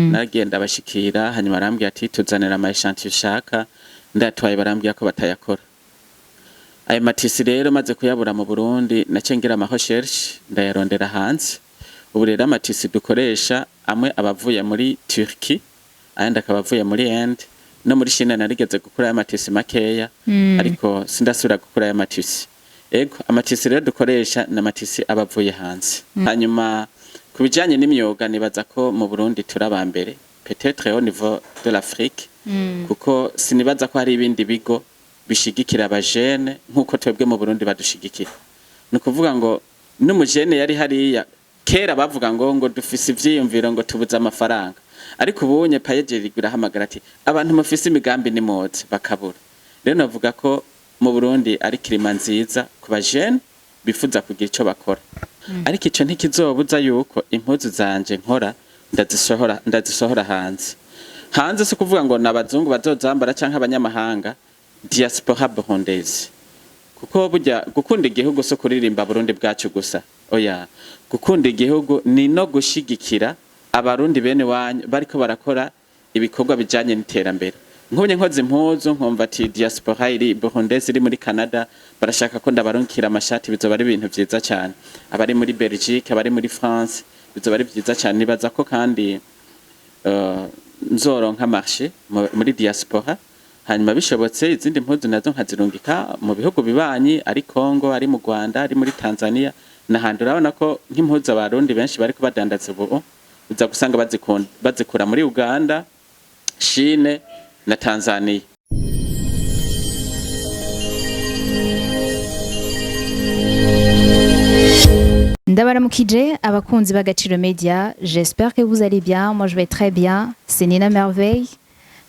Naragiye ndabashikira, hanyuma arambwira ati: "Tuzanira ama échantillons ushaka." Ndatwaye, barambwira ko batayakora ayo ma tissus. Rero maze kuyabura mu Burundi, naciye ngira ama recherche, ndayarondera hanze. Ubu rero ama tissus dukoresha amwe aba avuye muri Turquie, ayandi akaba avuye muri Inde no muri Chine. Narigeze gukura ama tissus makeya, ariko sindasubira gukura ama tissus. Ego, ama tissus rero dukoresha ni ama tissus aba avuye hanze. Hanyuma ku bijanye n'imyuga, nibaza ko mu Burundi turi aba mbere, peut-être au niveau de l'Afrique, kuko sinibaza ko hari ibindi bigo bishigikira abajene nk'uko twebwe mu Burundi badushigikira. Ni ukuvuga ngo n'umujene yari hariya kera bavuga ngo dufise ivyiyumviro, ngo tubuze amafaranga, ariko ubunye PAEEJ irahamagara ati: "Abantu mufise imigambi nimuze", bakabura. Rero navuga ko mu Burundi ari climat nziza ku bajene bifuza kugira ico bakora, ariko ico ntikizobuza yuko impuzu zanje nkora ndazisohora hanze. Hanze si ukuvuga ngo ni abazungu bazozambara canke abanyamahanga, diaspora burundaise, kuko burya gukunda igihugu si kuririmba Burundi bwacu gusa, oya. Gukunda igihugu ni no gushigikira Abarundi bene wanyu bariko barakora ibikorwa bijanye n'iterambere. Nk'ubu nkoze impuzu, nkumva ati diaspora iri burundaise iri muri Canada barashaka ko ndabarungikira amashati, bizoba ari ibintu vyiza cyane. Abari muri Belgique, abari muri France, bizoba ari vyiza cyane. Nibaza ko kandi nzoronka marché muri diaspora, hanyuma bishobotse izindi mpuzu nazo nkazirungika mu bihugu bibanyi, ari Congo, ari mu Rwanda, ari muri Tanzania n'ahandi. Urabona ko nk'impuzu Abarundi benshi bariko badandaza ubu, uza gusanga bazikura muri Uganda, Chine na Tanzania. Ndabaramukije abakunzi b'Agaciro Media, j'espère que vous allez bien, moi je vais très bien, c'est Nina Merveille.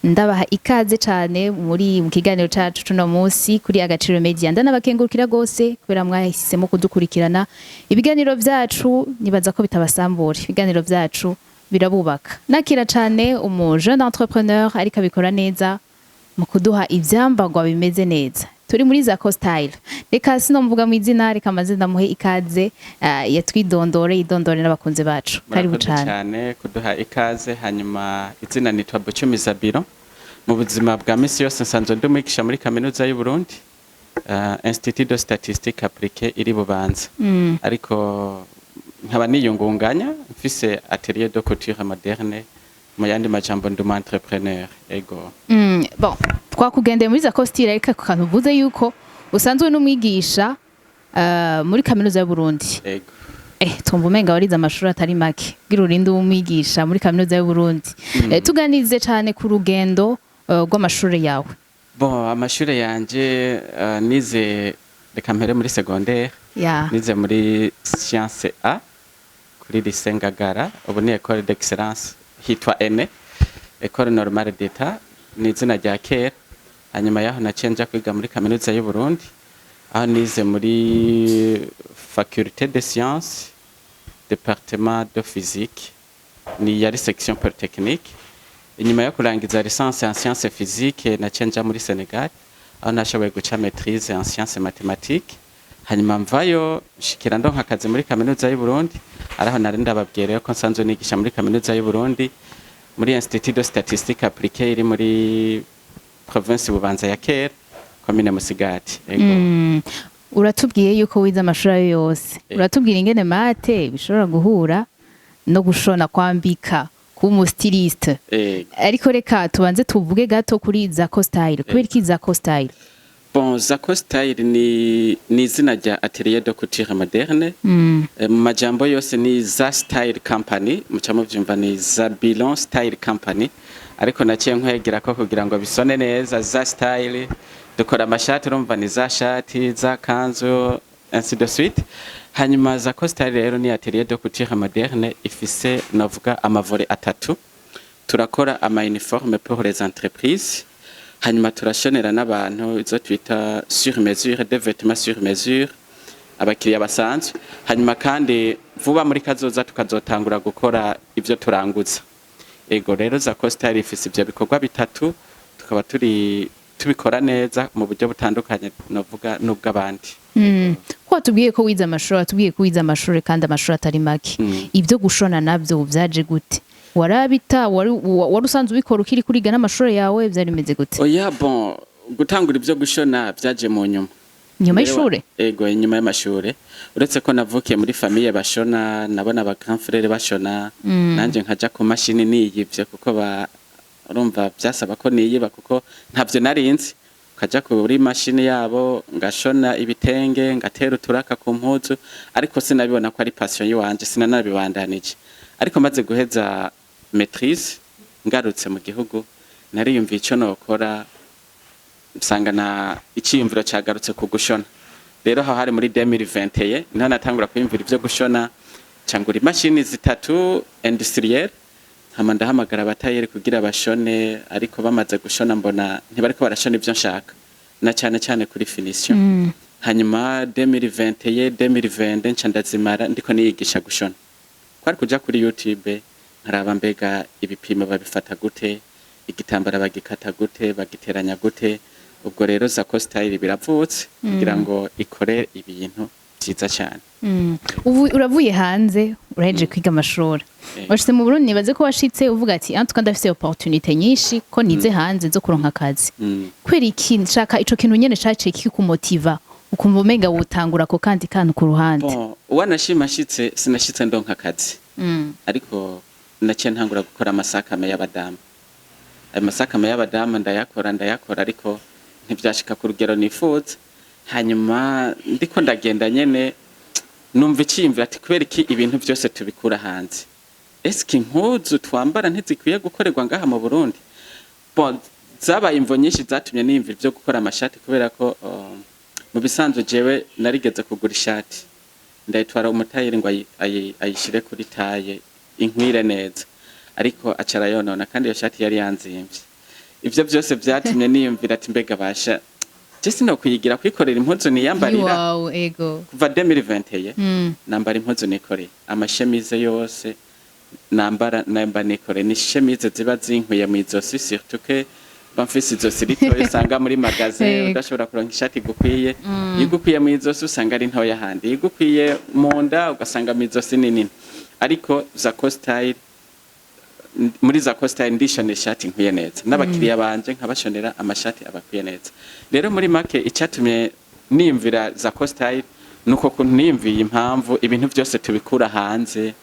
Ndabaha ikaze cyane muri mu kiganiro cacu tuno munsi kuri Agaciro Media. Ndanabakengurukira gose kubera mwahisemo kudukurikirana. Ibiganiro vyacu nibaza ko bitabasambura, ibiganiro vyacu birabubaka. Nakira cyane umu jeune entrepreneur ariko abikora neza mu kuduha ivyambagwa bimeze neza. Turi muri Zako Style. Reka sinomuvuga mu izina, reka maze ndamuhe ikaze, yatwidondore, idondore n'abakunzi bacu. Karibu Murakoze cyane. Cyane kuduha ikaze. Hanyuma izina nitwa Bucumi Zabiro. Mu buzima bwa misi yose nsanzwe ndi umwigisha muri Kaminuza y'u Burundi, Institut de Statistique Appliquée iri Bubanza, ariko nkaba niyungunganya, mfise atelier de couture moderne. Mu yandi majambo, ndi umu entrepreneur, ego. Bon, twakugendeye muri Zako Style, ariko ako kantu uvuze yuko usanzwe n'umwigisha muri Kaminuza y'u Burundi. Ego. Twumva umenga warize amashuri atari make kugira urinde umwigisha muri Kaminuza y'u Burundi. Tuganirize cyane ku rugendo rw'amashuri yawe. Bon, amashure yanje, nize, reka mpere muri secondaire. Nize muri science A kuri lycée Ngagara, ubu ni école d'excellence, hitwa ENE, École Normale d'État, ni izina rya kera. Hanyuma yaho naciye nja kwiga muri Kaminuza y'u Burundi, aho nize muri faculté de sciences, département de physique, ni yari section polytechnique. Inyuma yo kurangiza licence en sciences physiques, naciye nja muri Senegal, aho nashoboye guca maîtrise en sciences mathématiques. Hanyuma mvayo, nshikira ndonka akazi muri Kaminuza y'u Burundi, araho nari ndababwiye rero ko nsanzwe nigisha muri Kaminuza y'u Burundi, muri Institut de Statistique Appliquée iri muri province Bubanza ya kera, commune Musigati. Ego. Uratubwiye yuko wize amashuri ayo yose. Uratubwira ingene maths bishobora guhura no gushona, kwambika, kuba umu styliste? Ariko reka tubanze tuvuge gato kuri Zako Style. Kubera iki Zako Style? Bon, Zako Style ni izina rya atelier de couture moderne. Mu majambo yose ni Za Style Company, muca muvyumva ni Zabilon Style Company, ariko naciye nkwegera ko kugira ngo bisone neza, Za Style. Dukora amashati, urumva ni za shati, za kanzu, ainsi de suite. Hanyuma Zako Style rero ni atelier de couture moderne ifise, novuga, ama volets atatu. Turakora ama uniforme pour les entreprises, hanyuma turashonera n'abantu izo twita sur mesure, des vêtements sur mesure, abakiriya basanzwe. Hanyuma kandi vuba muri kazoza tukazotangura gukora ivyo turanguza. Ego, rero Zako Style ifise ivyo bikorwa bitatu, tukaba turi tubikora neza mu buryo butandukanye, novuga, n'ubw'abandi. Ko watubwiye ko wize amashuri, watubwiye ko wize amashuri kandi amashuri atari make, ibyo gushona nabyo byaje gute? Warabita wari usanzwe ubikora ukiri kuriga n'amashuri yawe? Vyari bimeze gute? Oya, bon, gutangura ibyo gushona byaje mu nyuma. Nyuma y'ishure? Ego, inyuma y'amashure. Uretse ko navukiye muri famille bashona, nabona aba grand frère bashona, nanje nkaja ku mashini niyivye, kuko ba urumva byasaba ko niyiba kuko ntavyo narinzi, ukaja kuri mashini yabo ngashona ibitenge, ngatera uturaka ku mpuzu, ariko sinabibona ko ari passion yiwanje, sinanabibandanije. Ariko maze guheza maîtrise, ngarutse mu gihugu, nariyumviye ico nokora, nsanga na iciyumviro cagarutse ku gushona. Rero aho hari muri 2021, niho natangura kwiyumvira ivyo gushona, cangura imashini zitatu industrielle, hama ndahamagara abatayeri kugira bashone. Ariko bamaze gushona, mbona ntibariko barashona ivyo nshaka, na cane cane kuri finition. Hanyuma 2021, 2020 nca ndazimara ndiko niyigisha gushona. Kwari kuja kuri YouTube nkaraba mbega ibipimo babifata gute, igitambara bagikata gute, bagiteranya gute. Ubwo rero Zako Style biravutse kugira ngo ikore ibintu vyiza cyane. Ubu uravuye hanze, urahejeje kwiga amashuri, washitse mu Burundi. Nibaze ko washitse uvuga ati: "En tout cas, ndafise opportunité nyinshi ko nize hanze zo kuronka akazi." Kubera iki? Nshaka ico kintu nyene caciye kikumotiva, ukumva umenga wotangura ako kandi kantu ku ruhande. Bon, uwanashima ashitse, sinashitse ndonka akazi, ariko naciye ntangura gukora amasakame y'abadamu. Ayo masakame y'abadamu ndayakora, ndayakora, ariko ntivyashika ku rugero nifuza. Hanyuma ndiko ndagenda nyene, numva iciyumviro ati: "Kubera iki ibintu vyose tubikura hanze? Eske impuzu twambara ntizikwiye gukorerwa ngaha mu Burundi?" Bon, zabaye imvo nyinshi zatumye niyumvira ivyo gukora amashati, kubera ko mu bisanzwe jewe narigeze kugura ishati, ndayitwara umutayeri ngo ayishire kuri taille inkwire neza, ariko aca arayonona, kandi iyo shati yari yanzimvye. Ivyo vyose vyatumye niyumvira ati: "Mbega basha, je sinokwiyigira kwikorera impuzu niyambarira?" Iwawe, ego. Kuva 2021 nambara impuzu nikoreye. Amashemize yose nambara, namba nikoreye. Ni chemise ziba zinkwiye mw'izosi, surtout que mba mfise izosi ritoya. Usanga muri magasin udashobora kuronka ishati igukwiye. Iyo igukwiye mw'izosi, usanga ari ntoya handi. Iyo igukwiye mu nda, ugasanga mw'izosi ni nini. Ariko Zako Style, muri Zako Style ndishonera ishati nkwiye neza, n'abakiriya banje nkabashonera amashati abakwiye neza. Rero muri make, icyatumye niyumvira Zako Style nuko kuntu niyumviye impamvu ibintu byose tubikura hanze.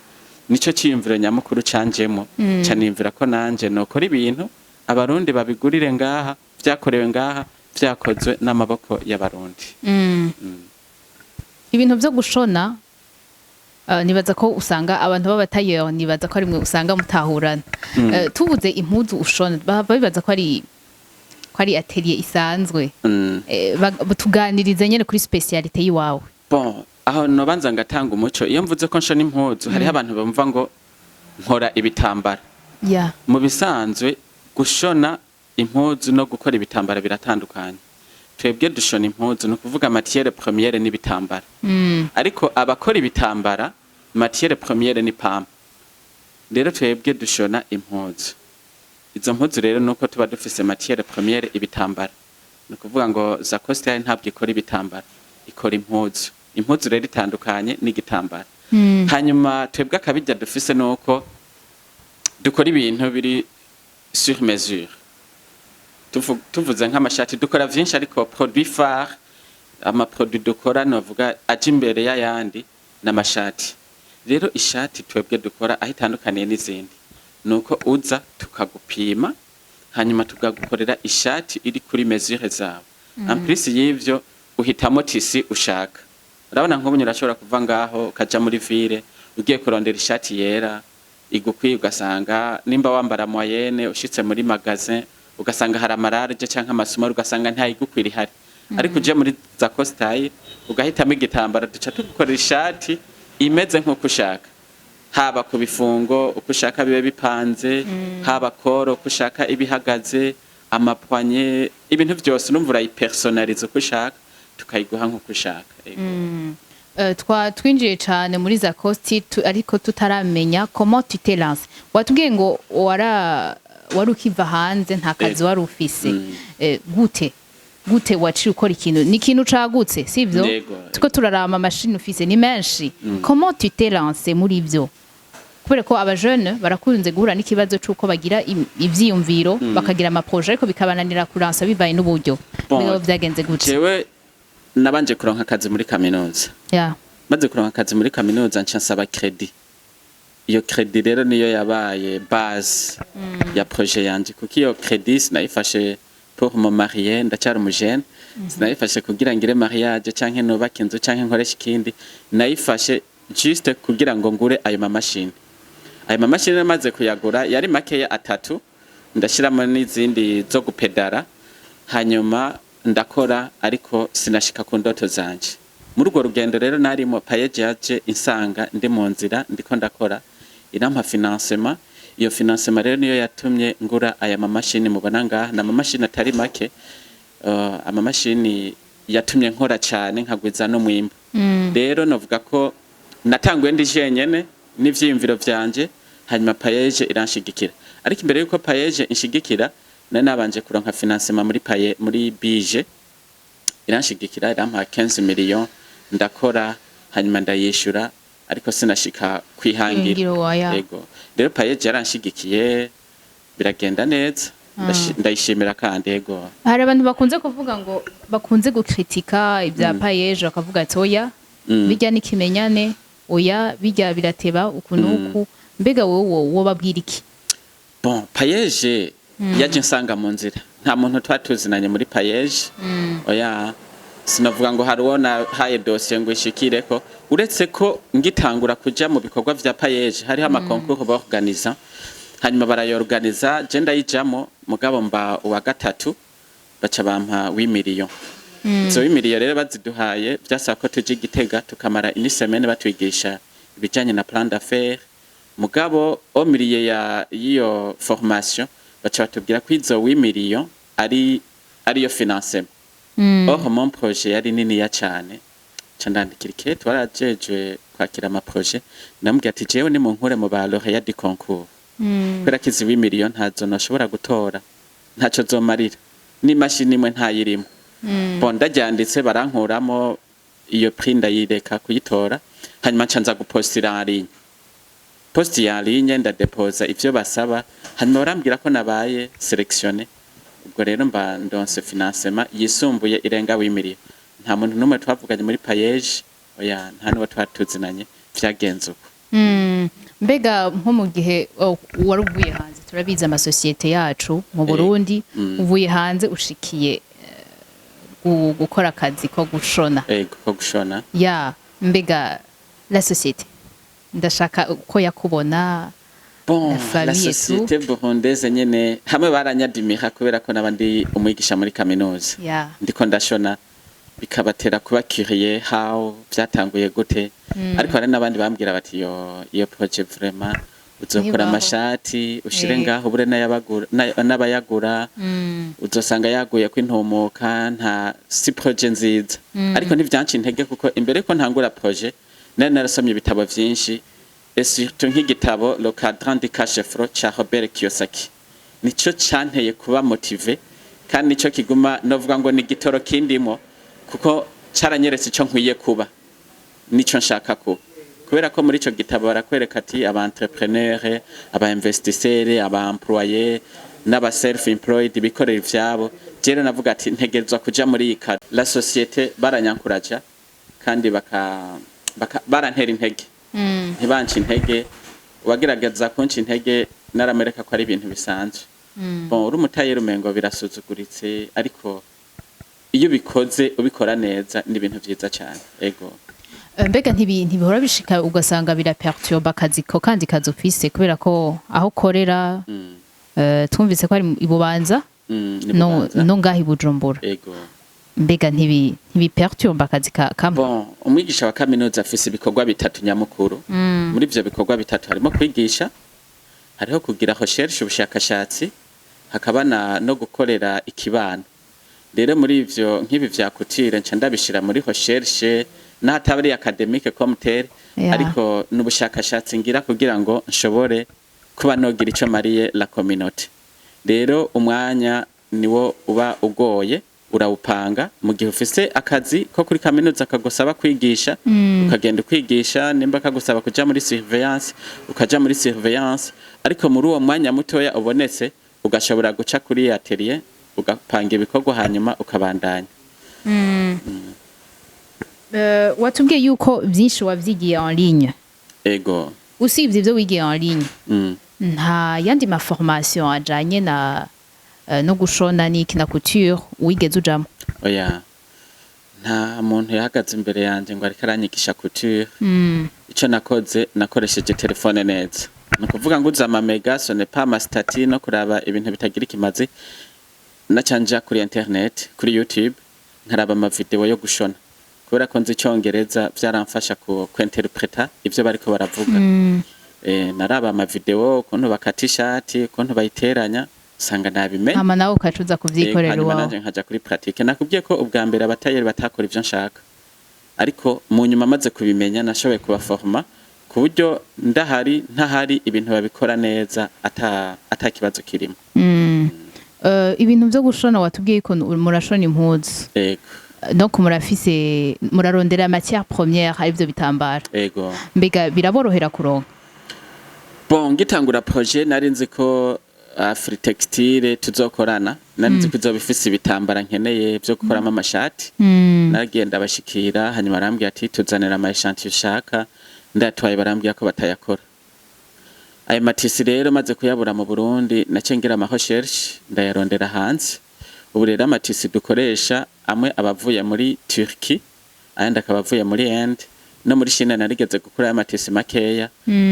Nico ciyumviro nyamukuru canjemo, caniyumvira ko nanje nokora ibintu Abarundi babigurire ngaha, vyakorewe ngaha, vyakozwe n'amaboko y'Abarundi. Ibintu vyo gushona, nibaza ko usanga abantu b'abatayeri, nibaza ko arimwe usanga mutahurana. Tubuze impuzu ushona, baba bibaza ko ari atelier isanzwe. Tuganirize nyene kuri spécialité yiwawe. Bon, aho nobanza ngatanga umuco. Iyo mvuze ko nshona impuzu, hariho abantu bumva ngo nkora ibitambara. Mu bisanzwe, gushona impuzu no gukora ibitambara biratandukanye. Twebwe dushona impuzu, ni ukuvuga matière première n'ibitambara, ariko abakora ibitambara, matière première ni pamba. Rero twebwe dushona impuzu. Izo mpuzu rero nuko tuba dufise matière première ibitambara. Ni ukuvuga ngo Zako Style ntabwo ikora ibitambara, ikora impuzu. Impuzu rero itandukanye n'igitambara. Hanyuma twebwe akabirya dufise nuko dukora ibintu biri sur mesure. Tuvuze nk'amashati, dukora vyinshi, ariko produit phare, amaproduit dukora novuga aja imbere y'ayandi, n'amashati. Rero ishati twebwe dukora, aho itandukaniye n'izindi, nuko uza tukagupima, hanyuma tukagukorera ishati iri kuri mesure zawe. En plus y'ivyo, uhitamo tissu ushaka. Urabona nk'ubu urashobora kuva ngaho ukaja muri ville ugiye kurondera ishati yera igukwiye, ugasanga nimba wambara moyenne, ushitse muri magasin ugasanga hari ama large canke ama small, ugasanga nta igukwira ihari. Ariko uje muri Zako Style ugahitamo igitambara, duca tugukorera ishati imeze nk'uko ushaka, haba ku bifungo uko ushaka bibe bipanze, haba col uko ushaka ibihagaze, amapoignets, ibintu byose. Urumva urayipersonaliza uko ushaka, tukayiguha nk'uko ushaka. Ego. Twinjiye cane muri Zako Style ariko tutaramenya comment tu t'es lancé. Watubwiye ngo wari ukiva hanze, nta kazi wari ufise. Gute waciye ukora ikintu? Ni ikintu cagutse, sivyo? Yego. Tuko turarama amashini ufise ni menshi. Comment tu t'es lancé muri ivyo? Kubera ko abajene barakunze guhura n'ikibazo c'uko bagira ivyiyumviro, bakagira ama projets, ariko bikabananira kuransa bivaye n'uburyo. Bon, Mbega vyagenze gute? Jewe nabanje kuronka akazi muri kaminuza. Maze kuronka akazi muri kaminuza, nca nsaba crédit. Iyo crédit rero niyo yabaye base ya projet yanje, kuko iyo crédit sinayifashe pour me marier, ndacyari umujene, sinayifashe kugira ngire mariage canke nubake inzu canke nkoreshe ikindi. Nayifashe juste kugira ngo ngure ayo mamashini. Ayo mamashini namaze kuyagura, yari makeya atatu, ndashiramo n'izindi zo gupedara, hanyuma ndakora, ariko sinashika ku ndoto zanje. Muri urwo rugendo rero narimo, PAEEJ yaje insanga ndi mu nzira ndiko ndakora, irampa financement. Iyo financement rero niyo yatumye ngura aya mamashini mubona ngaha. Ni amamashini atari make, amamashini yatumye nkora cyane, nkagwiza n'umwimbu. Rero novuga ko natanguye ndi jenyene n'ivyiyumviro vyanje, hanyuma PAEEJ iranshigikira. Ariko imbere yuko PAEEJ inshigikira, nari nabanje kuronka financement muri PAE, muri BIJE, iranshigikira, irampa 15 millions, ndakora, hanyuma ndayishura, ariko sinashika kwihangira. Ihangiro, waya. Yego, rero PAEEJ yaranshigikiye, biragenda neza. Ndayishimira kandi, yego. Hari abantu bakunze kuvuga ngo, bakunze gukritika ibya PAEEJ, bakavuga ati: "Oya, bijya n'ikimenyane, oya, bijya birateba uku n'uku." Mbega wowe wo babwira iki? Bon, PAEEJ yaje nsanga mu nzira. Nta muntu twa tuzinanye muri PAEEJ, oya. Sinavuga ngo hari uwo nahaye dosiye ngo ishikireko, uretse ko ngitangura kuja mu bikorwa vya PAEEJ hariho ama concours baorganiza, hanyuma barayorganiza, je ndayijamo, mugabo mba uwa gatatu, baca bampa 8 millions. Izo 8 millions rero baziduhaye, vyasaba ko tuja i Gitega tukamara une semaine batwigisha ibijanye na plan d'affaires. Mugabo au milieu ya y'iyo formation baca batubwira ko izo 8 millions ari ariyo financement. Or mon projet yari niniya cane. Ca ndandikira ikete warajejwe kwakira ama projets, ndamubwira ati: "Jewe nimunkure mu ba lauréat du concours, kubera ko izi 8 millions ntazo noshobora gutora, ntaco zomarira, n'imashini imwe ntayirimo." Bon, ndaryanditse, barankuramo iyo prix, ndayireka kuyitora. Hanyuma nca nza gupostira en ligne, poste en ligne, ndadepoza ivyo basaba, hanyuma barambwira ko nabaye sélectionné. Ubwo rero mba ndonse financement yisumbuye irenga 8 millions. Nta muntu n'umwe twavuganye muri PAEEJ, oya, nta n'uwo twari tuzinanye. Vyagenze uko. Mbega nko mu gihe, oh, wari uvuye hanze, turabizi amasosiyete yacu mu Burundi, uvuye hanze ushikiye gukora akazi ko gushona. Ego, ko gushona. Ya, mbega la société, ndashaka uko yakubona. Bon, La la famille et société burundaise nyene hamwe baranyadimira, kubera ko nabandi umwigisha muri kaminuza, ndiko ndashona, bikabatera kuba curieux, how vyatanguye gute. Ariko hari n'abandi bambwira bati: "Yo, iyo projet vraiment uzokora Ntibaho. amashati ushire ngaho, ubure n'abayagura, uzosanga yaguye kwintumuka, nta si projet nziza." Ariko ntivyanca intege, kuko imbere ko ntangura projet nari narasomye ibitabo vyinshi, et surtout nk'igitabo Le Cadran du Cash Flow ca Robert Kiyosaki. Nico canteye kuba motivé, kandi nico kiguma novuga ngo ni igitoro kindimo, kuko caranyeretse ico nkwiye kuba nico nshaka kuba. Kubera ko muri ico gitabo barakwereka ati aba entrepreneur, aba investisseur, aba employé n'aba self employed bikorera ivyabo. Jere navuga ati ntegerezwa kuja muri iyi cadre. La société baranyankuraja kandi baka barantera intege, ntibanca intege. Uwagerageza kunca intege naramereka ko ari ibintu bisanzwe. Bon, uri umutayeri umengo birasuzuguritse, ariko iyo ubikoze ubikora neza ni ibintu vyiza cyane, ego. Mbega ntibihora bishika ugasanga biraperturba akazi ko kandi kazi ufise, kubera ko aho ukorera, twumvise ko ari i Bubanza, Ni no, Bubanza. no ngaho i Bujumbura? Ego. Mbega ntibiperturba akazi kamwe? Bon, umwigisha wa kaminuza afise ibikorwa bitatu nyamukuru. Muri ivyo bikorwa bitatu harimo kwigisha, hariho kugira recherche, ubushakashatsi, hakaba no gukorera ikibano. Rero muri ivyo, nk'ibi vya couture nca ndabishira muri recherche, n'ahataba ari académique comme tel, ariko n'ubushakashatsi ngira kugira ngo nshobore kuba nogira ico mariye la communauté. Rero umwanya niwo uba ugoye Urawupanga mu gihe ufise akazi ko kuri kaminuza kagusaba kwigisha, ukagenda ukwigisha, nimba kagusaba kuja muri surveillance, ukaja muri surveillance, ariko muri uwo mwanya mutoya ubonetse ugashobora guca kuri atelier, ugapanga ibikorwa, hanyuma ukabandanya. Watubwiye yuko byinshi wavyigiye en ligne. Ego. Usibye ibyo wigiye en ligne, nta yandi ma formation ajanye na no gushona n'iki na couture wigeze ujamo? Oya, nta muntu yahagaze imbere yanje ngo ariko aranyigisha couture. Ico nakoze, nakoresheje telefone neza. Ni ukuvuga ngo uza ama méga, ce n'est pas ama statuts no kuraba ibintu bitagira ikimazi. Naca nja kuri internet, kuri YouTube, nkaraba ama vidéo yo gushona. Kubera ko nzi icongereza, vyaramfasha ku interpreta ivyo bariko baravuga. Naraba ama vidéo ukuntu bakata ishati, ukuntu bayiteranya, usanga nabimenye. Hama nawe ukaca uza kuvyikorera Hanyuma iwawe. Nanje nkaja kuri pratique. Nakubwiye ko ubwa mbere abatayeri batakora ivyo nshaka, ariko mu nyuma maze kubimenya nashoboye kubaforma ku buryo ndahari ntahari ibintu babikora neza ata kibazo kirimo. Ibintu vyo gushona, watubwiye ko murashona impuzu. Ego. Donc murafise, murarondera matière première, arivyo bitambara. Ego. Mbega biraborohera kuronka? Bon, ngitangura projet nari nzi ko Afritextile tuzokorana, nari nzi ko izoba ifise ibitambara nkeneye vyo gukoramo amashati. Naragiye ndabashikira, hanyuma arambwira ati: "Tuzanira ama échantillon ushaka." Ndatwaye, barambwira ko batayakora. Ayo ma tissu rero maze kuyabura mu Burundi, naciye ngira ama recherche, ndayarondera hanze. Ubu rero ama tissu dukoresha amwe aba avuye muri Turquie, ayandi akaba avuye muri Inde no muri Chine. Narigeze gukura ama tissu makeya,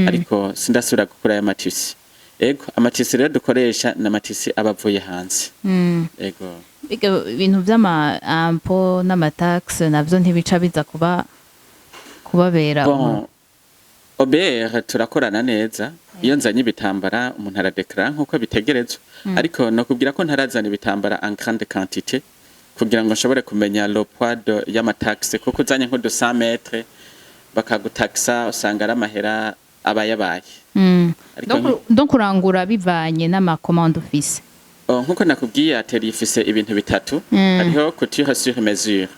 ariko sindasubira gukura ayo ma tissu. Ego, ama tissu rero dukoresha ni ama tissu aba avuye hanze. Ego. Mbega ibintu vy'ama impôt n'ama taxe navyo ntibica biza kuba kubabera? Bon, OBR turakorana neza. Iyo nzanye ibitambara, umuntu aradeklara nkuko bitegerezwa, ariko nokubwira ko ntarazana ibitambara en grande quantité kugira ngo nshobore kumenya le poids y'ama taxe, kuko uzanye nko 200 mètres bakagutaxa, usanga ari amahera aba yabaye. Ariko Donc urangura bivanye n'ama commande ufise? Oh, nkuko nakubwiye, atelier ifise ibintu bitatu. Hariho couture sur mesure,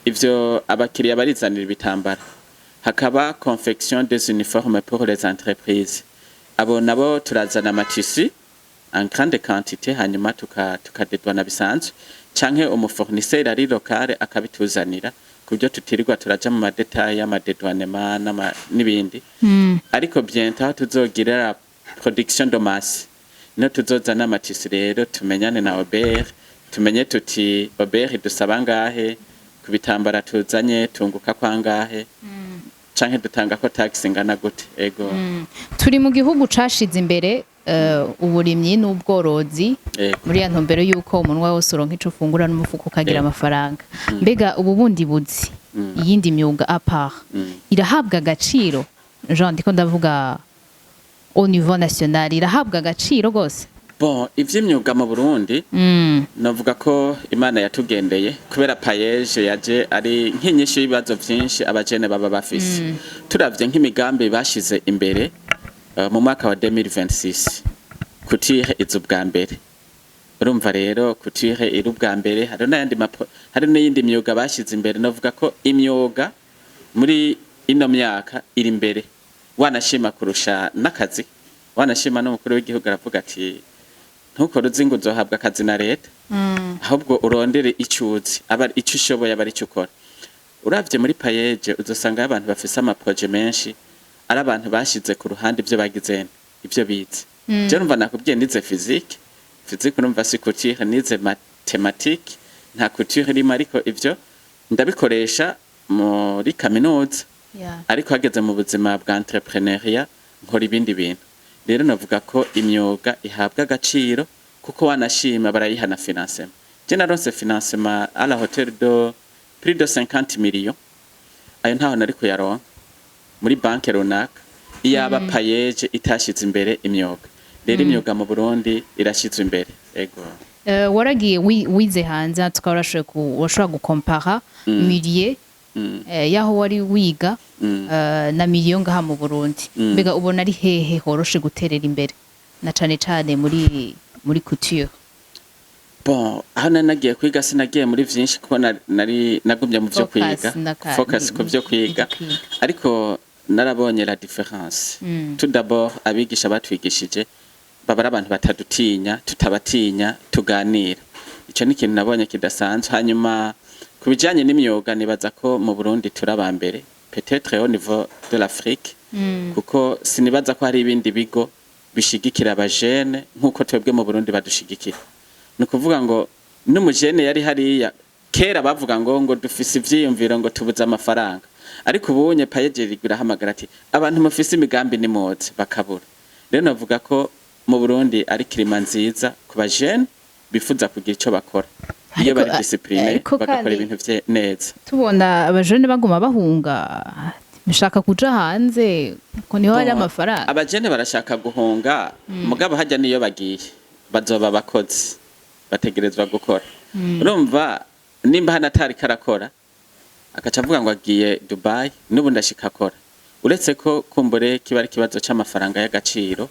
ivyo abakiriya barizanira ibitambara. Hakaba confection des uniformes pour les entreprises, abo nabo turazana ama tissu en grande quantité, hanyuma tukadedwana bisanzwe, canke umu fournisseur ari local akabituzanira, kubyo tutirirwa turaja mu ma détails y'ama dédouanement n'ibindi. Ariko bientôt aho tuzogira production de masse, niho tuzozana ama tissu rero, tumenyane na OBR, tumenye tuti OBR dusaba ngahe ku bitambara tuzanye, tunguka kwangahe, canke dutanga ko taxe ingana gute. Ego. Turi mu gihugu cashize imbere uburimyi n'ubworozi muri ya ntumbero y'uko umunwa wose uronka ico ufungura n'umufuko ukagira amafaranga. Mbega ubu bundi buzi, iyindi myuga à part, irahabwa agaciro? Jean, ndiko ndavuga au niveau national, irahabwa agaciro gose? Bon, ivy'imyuga mu Burundi, novuga ko Imana yatugendeye kubera PAEEJ yaje ari nk'inyishu y'ibibazo vyinshi abajene baba bafise. Turavye nk'imigambi bashize imbere mu mwaka wa 2026, couture iza ubwa mbere. Urumva rero couture iri ubwa mbere, hari n'ayandi hari n'iyindi myuga bashize imbere. Novuga ko imyuga muri ino myaka iri imbere, wanashima kurusha n'akazi. Wanashima n'umukuru w'igihugu aravuga ati: "Ntukore uzi ngo uzohabwa akazi na leta, ahubwo urondere ico uzi, aba ico ushoboye, aba arico ukora." Uravye muri PAEEJ, uzosanga abantu bafise ama projets menshi ari abantu bashize ku ruhande ivyo bagize, ivyo bize. Je numva nakubwiye, nize physique. Physique urumva si couture. Nize mathématique, nta couture irimo, ariko ivyo ndabikoresha muri kaminuza, ariko hageze mu buzima bwa entrepreneuriat nkora ibindi bintu. Rero navuga ko imyuga ihabwa agaciro, kuko wanashima barayiha na financement. Je naronse financement à la hauteur de plus de 50 millions. Ayo ntaho nari kuyaronka muri banke runaka iyaba PAEEJ itashize imbere imyuga. Rero imyuga mu Burundi irashizwe imbere, ego. Waragiye wize hanze, tukaba urashobora gukompara milieu yaho wari wiga na milieu ngaha mu Burundi. Mbega ubona ari hehe horoshe guterera imbere, na cane cane muri couture? Bon, aho nari nagiye kwiga sinagiye muri vyinshi, kuko nari nagumye mu vyo Focus kwiga, focus ku vyo kwiga. Kwiga. Ariko narabonye la différence. Tout d'abord, abigisha batwigishije baba ari abantu batadutinya, tutabatinya, tuganira. Ico ni ikintu nabonye kidasanzwe. Hanyuma ku bijanye n'imyuga, nibaza ko mu Burundi turi aba mbere, peut-être au niveau de l'Afrique, kuko sinibaza ko hari ibindi bigo bishigikira abajene nk'uko twebwe mu Burundi badushigikira. Ni ukuvuga ngo n'umujene yari hariya kera bavuga ngo dufise ivyiyumviro, ngo tubuze amafaranga, ariko ubunye PAEEJ irahamagara ati: "Abantu mufise imigambi nimuze", bakabura. Rero navuga ko mu Burundi ari climat nziza ku bajene bifuza kugira ico bakora iyo bari disciplinés, Ariko bagakora kandi ibintu neza. Tubona abajene baguma bahunga, bashaka kuja hanze ko niho hari Bon, amafaranga. Abajene barashaka guhunga, mugabo hajya niyo bagiye bazoba abakozi, bategerezwa gukora. Urumva nimba hano atari karakora, agaca avuga ngo agiye Dubai, n'ubu ndashika akora, uretse ko kumbure kiba ari ikibazo c'amafaranga y'agaciro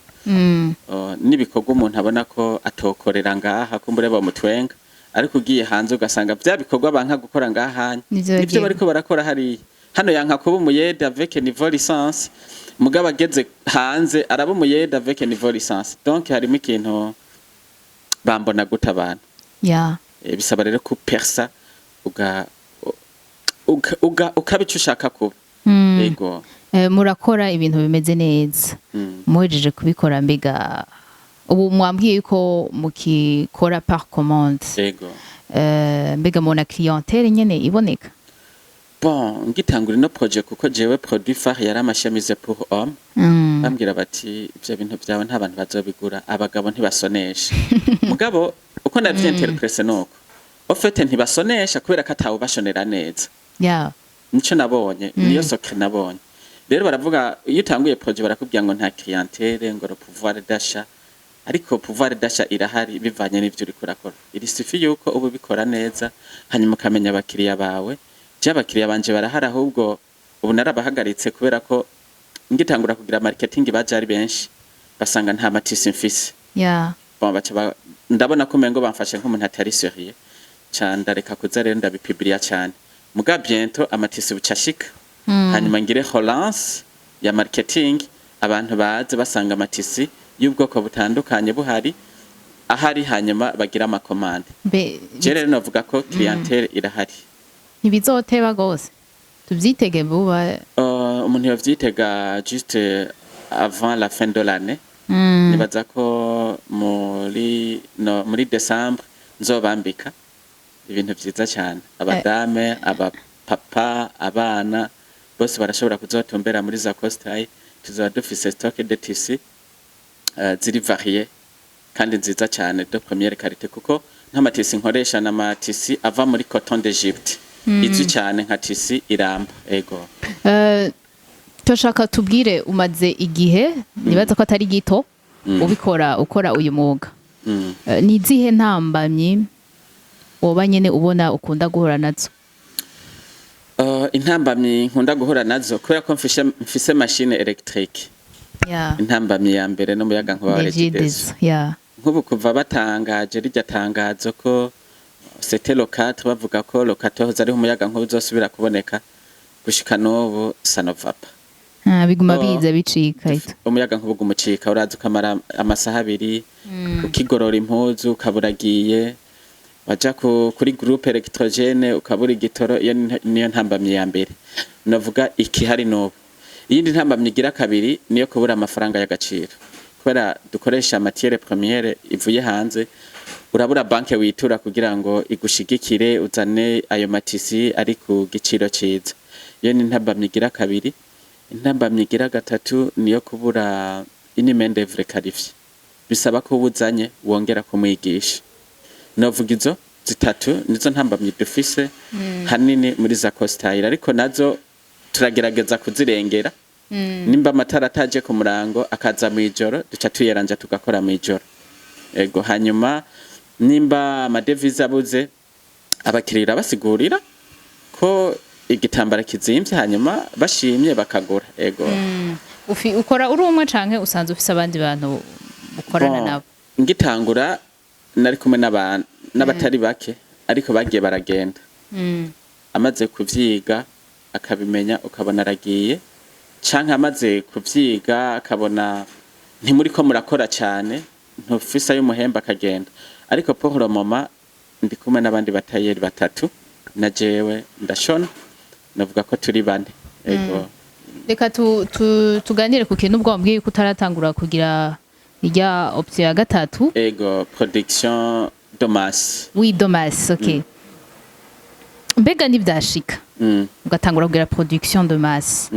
n'ibikorwa umuntu abona ko atokorera ngaha, kumbure bamutwenga. Ariko ugiye hanze ugasanga vya bikorwa banka gukora ngaha Nivyo nivyo bagiye bariko barakora hariya. Hano yanka kuba umuyede avec niveau licence, mugabo ageze hanze araba umuyede avec niveau licence. Donc harimo ikintu bambona guta abantu. Bisaba rero ku persa uga ukaba ico ushaka kuba. Ego. Murakora ibintu bimeze neza. Muhejeje kubikora, mbega ubu mwambwiye yuko mukikora par commande? Ego. Mbega mubona clientèle nyene iboneka? Bon, ngitangura ino projet, kuko jewe produit phare yari ama chemises pour homme, bambwira bati: "Ivyo bintu vyawe nta bantu bazobigura, abagabo ntibasonesha." Mugabo uko navyinterprète nuko au fait ntibasonesha kubera ko atawubashonera neza. Nico nabonye, niyo secret nabonye. Rero baravuga, iyo utanguye projet barakubwira ngo nta clientèle, ngo le pouvoir d'achat, ariko pouvoir d'achat irahari bivanye n'ivyo uriko urakora. Il suffit yuko uba ubikora neza, hanyuma ukamenya abakiriya bawe. Je abakiriya banje barahari, ahubwo ubu narabahagaritse kubera ko ngitangura kugira marketing baje ari benshi, basanga nta ma tissus mfise. Bon, baca ndabona ko umengo bamfashe nk'umuntu atari sérieux, ca ndareka kuza rero ndabipubliya cane. Muga bientôt ama tissus buca ashika, hanyuma ngire relance ya marketing, abantu baze basanga ama tissus y'ubwoko butandukanye buhari ahari, hanyuma bagira ama commandes. Mbe Je rero novuga ko clientèle irahari. Ntibizoteba gose, tuvyitege vuba? Umuntu yovyitega juste avant la fin de l'année. Nibaza ko muri no, muri décembre nzobambika ibintu vyiza cyane. Abadame, abapapa, abana bose barashobora kuzotumbera muri za costail. Tuzaba dufise stock de tissus ziri variées kandi nziza cyane, de première qualité, kuko nk'ama tissus nkoresha n'ama tissus ava muri coton d'Egypte, izwi cyane nka tissu iramba. Ego. Turashaka tubwire, umaze igihe, nibaza ko atari gito, ubikora, ukora uyu mwuga. Ni izihe ntambamyi woba nyene ubona ukunda guhura nazo? Intambamyi nkunda guhura nazo, kubera ko mfise machine électrique, intambamyi ya mbere n'umuyaga nkuba wa Regideso. Regideso, yeah. Nk'ubu kuva batangaje rirya tangazo ko c'était le 4, bavuga ko le 14 ariho umuyaga nkuba uzosubira kuboneka, gushika n'ubu ça ne va pas. Ah, biguma Oh. biza bicika ito. Umuyaga nkuba uguma ucika, uraza ukamara amasaha 2 ukigorora impuzu ukaburagiye, waja kuri groupe électrogène ukabura igitoro. Iyo niyo ntambamyi ya mbere navuga ikihari n'ubu. Iyindi ntambamyi igira kabiri niyo kubura amafaranga y'agaciro, kubera dukoresha matière première ivuye hanze. Urabura banke witura kugira ngo igushigikire uzane ayo ma tissus ari ku giciro ciza. Iyo ni intambamyi igira kabiri. Intambamyi igira gatatu niyo kubura une main d'œuvre qualifiée, bisaba ko ubuzanye wongera kumwigisha. Novuga izo zitatu nizo ntambamyi dufise hanini muri za costyle, ariko nazo turagerageza kuzirengera. Nimba amatara ataje ku murango akaza mw'ijoro, duca tuyeranja tugakora mw'ijoro. Ego. Hanyuma nimba ama devises abuze, abakiriya basigurira ko igitambara kizimvye, hanyuma bashimye bakagura. Ego. Ukora uri umwe canke usanzwe ufise abandi bantu ukorana Bon, nabo? Ngitangura nari kumwe n'abantu N'abatari bake, ariko bagiye baragenda. Amaze kuvyiga akabimenya, ukabona aragiye, canke amaze kuvyiga akabona ntimuriko murakora cane, ntufise ay'umuhemba, akagenda. Ariko pour le moment ndi kumwe n'abandi batayeri batatu na jewe ndashona, navuga ko turi bane, ego. Reka tuganire ku kintu ubwo wambwiye ko utaratangura kugira irya option ya gatatu. Ego, production de masse. Oui, de masse, ok. Mbega ntibyashika ugatangura kugira production de masse,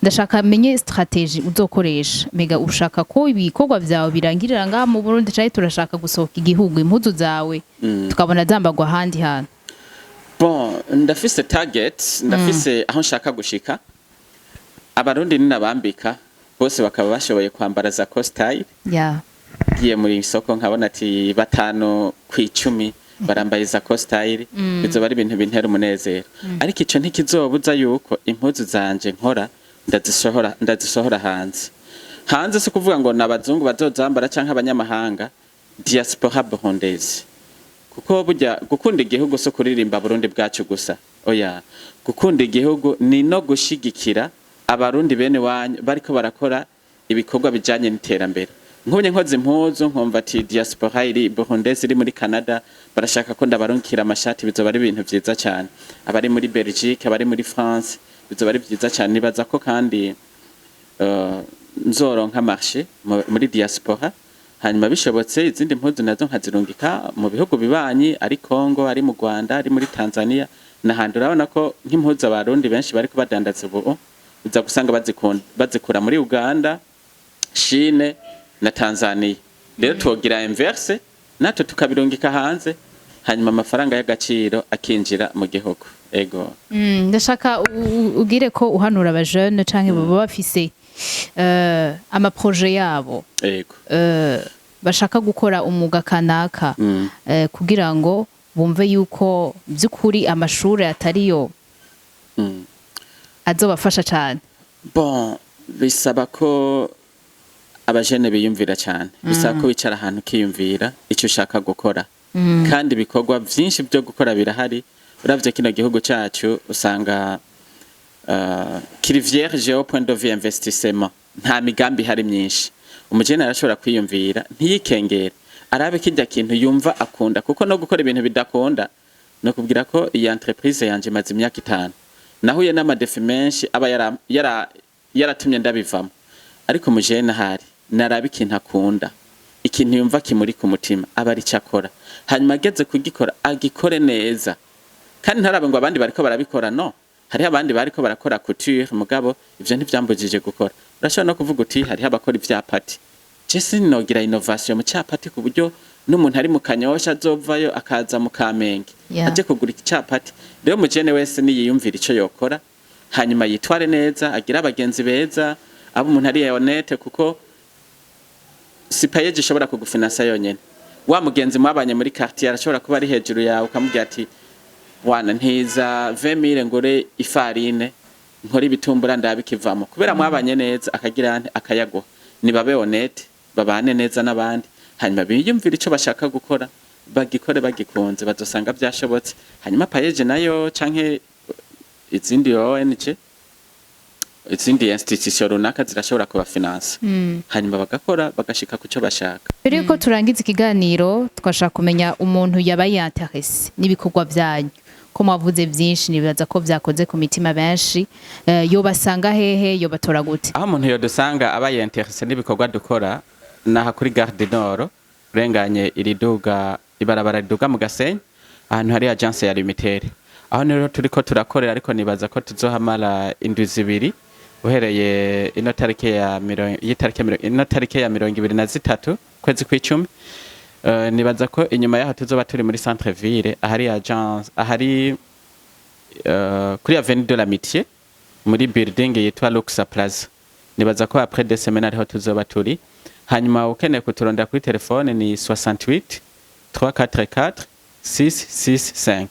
ndashaka menye stratégie uzokoresha. Mbega ushaka ko ibikorwa vyawe birangirira ngaha mu Burundi, canke turashaka gusohoka igihugu, impuzu zawe tukabona zambagwa ahandi hantu? Bon, ndafise target, ndafise aho nshaka gushika. Abarundi ninabambika bose bakaba bashoboye kwambara za style, ngiye muri isoko nkabona ati 5 ku 10 barambaye za style, bizoba ari ibintu bintera umunezero. Ariko ico ntikizobuza yuko impuzu zanje nkora ndazisohora hanze. Hanze si kuvuga ngo n'abazungu bazozambara canke abanyamahanga, diaspora burundaise, kuko burya gukunda igihugu si kuririmba Burundi bwacu gusa, oya. Gukunda igihugu ni no gushigikira Abarundi bene wanyu bariko barakora ibikorwa bijanye n'iterambere. Nk'ubu nkoze impuzu, nkumva ati diaspora iri burundaise iri muri Canada barashaka ko ndabarungikira amashati, bizoba ari ibintu vyiza cyane. Abari muri Belgique, abari muri France, bizoba ari vyiza cyane. Nibaza ko kandi nzoronka marché muri diaspora, hanyuma bishobotse izindi mpuzu nazo nkazirungika mu bihugu bibanyi, ari Congo, ari mu Rwanda, ari muri Tanzania n'ahandi. Urabona ko nk'impuzu Abarundi benshi bariko badandaza ubu, uza gusanga bazikura muri Uganda, Chine na Tanzania. Rero twogira inverse, natwe tukabirungika hanze, hanyuma amafaranga y'agaciro akinjira mu gihugu, ego. Ndashaka ugire ko uhanura abajene canke baba bafise amaproje yabo, bashaka gukora umwuga kanaka, kugira ngo bumve yuko by'ukuri amashuri atariyo azobafasha cane. Bon, bisaba ko abajene biyumvira cyane, bisaba ko wicara ahantu ukiyumvira icyo ushaka gukora. Kandi ibikorwa byinshi byo gukora birahari. Uravye kino gihugu cyacu, usanga kiri vierge au point de vue investissement, nta migambi ihari myinshi. Umujene arashobora kwiyumvira, ntiyikengere, arabe kirya kintu yumva akunda, kuko no gukora ibintu bidakunda. No kubwira ko iyi entreprise yanje imaze imyaka 5, nahuye n'ama défis menshi aba yaratumye ndabivamo. Ariko umujene ahari naraba ikintu akunda, ikintu yumva kimuri ku mutima, aba ari cyo akora. Hanyuma ageze kugikora, agikore neza, kandi ntarabe ngo abandi bariko barabikora. No hariho abandi bariko barakora couture, mugabo ivyo ntivyambujije gukora. Urashobora no kuvuga uti hariho abakora ivyapati, je sinogira innovation mu capati, ku buryo n'umuntu ari mu Kanyosha azovayo akaza mu Kamenge aje kugura icapati? Rero umujene wese niyiyumvira ico yokora, hanyuma yitware neza, agire abagenzi beza, abo umuntu ari honnête, kuko si PAEEJ ishobora kugufinansa yonyene. Wa mugenzi mwabanye muri quartier arashobora kuba ari hejuru yawe, ukamubwira ati wana ntiza 20,000 ngure ifarine nkore ibitumbura ndabikivamo. Kubera mwabanye neza, akagira nte, akayaguha. Nibabe honnête, babane neza n'abandi, hanyuma biyumvire ico bashaka gukora, bagikore bagikunze, bazosanga byashobotse. Hanyuma PAEEJ nayo canke izindi ONG, izindi institution runaka zirashobora kubafinansa, hanyuma bagakora bagashika ku cyo bashaka. Mbere yuko turangiza ikiganiro, twashaka kumenya umuntu yaba yintéressé n'ibikorwa byanyu, ko mwavuze byinshi, nibaza ko byakoze ku mitima benshi, yobasanga hehe, yobatora gute? Aho umuntu yodusanga aba yintéressé n'ibikorwa dukora, naha kuri Gare du Nord, urenganye iriduga, ibarabara riduga mu Gasenyi, ahantu hari agence ya Lumitel, aho rero turiko turakorera. Ariko nibaza ko tuzohamara indwi 2 uhereye ino tarike ya mirongo y'itarike ino tarike ya 23 kwezi kw'icumi. Nibaza ko inyuma yaho tuzoba turi muri centre ville, ahari agence, ahari kuri avenue de l'Amitié, muri building yitwa Luxa Plaza. Nibaza ko après 2 semaines ariho tuzoba turi. Hanyuma ukeneye kuturondera kuri telefone ni 68 344 665.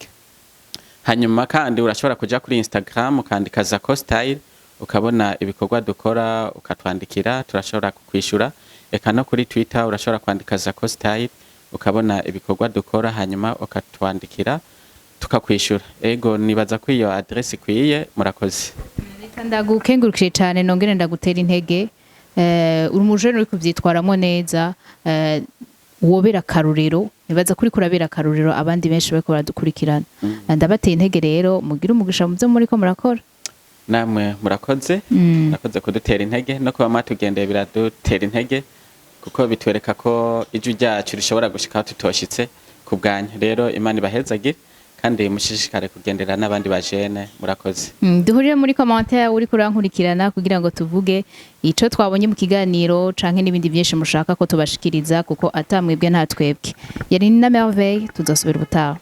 Hanyuma kandi urashobora kuja kuri Instagram ukandika Zako Style, ukabona ibikorwa dukora, ukatwandikira, turashobora kukwishura. Eka no kuri Twitter urashobora kwandika Zako Style. Ukabona ibikorwa dukora, hanyuma ukatwandikira tukakwishura. Ego, nibaza ko iyo adresse ikwiye. Murakoze. Reka ndagukengurukire cyane, nongere ndagutera intege. Uri umujene uri kuvyitwaramo neza, wobera akarorero. Nibaza kuri kurabera akarorero abandi benshi bariko baradukurikirana. Ndabateye intege rero, mugire umugisha mu byo muriko murakora. Namwe murakoze. Murakoze kudutera intege, no kuba mwatugendeye biradutera intege, kuko bitwereka ko ijwi ryacu rishobora gushika aho tutoshitse ku bwanyu. Rero Imana ibahezagire, kandi mushishikare kugendera n'abandi bajene. Murakoze. Duhurire muri commentaire, uri kurankurikirana, kugira ngo tuvuge ico twabonye mu kiganiro canke n'ibindi byinshi mushaka ko tubashikiriza, kuko atamwebwe nta twebwe. Yari na Merveille, tuzosubira ubutaha.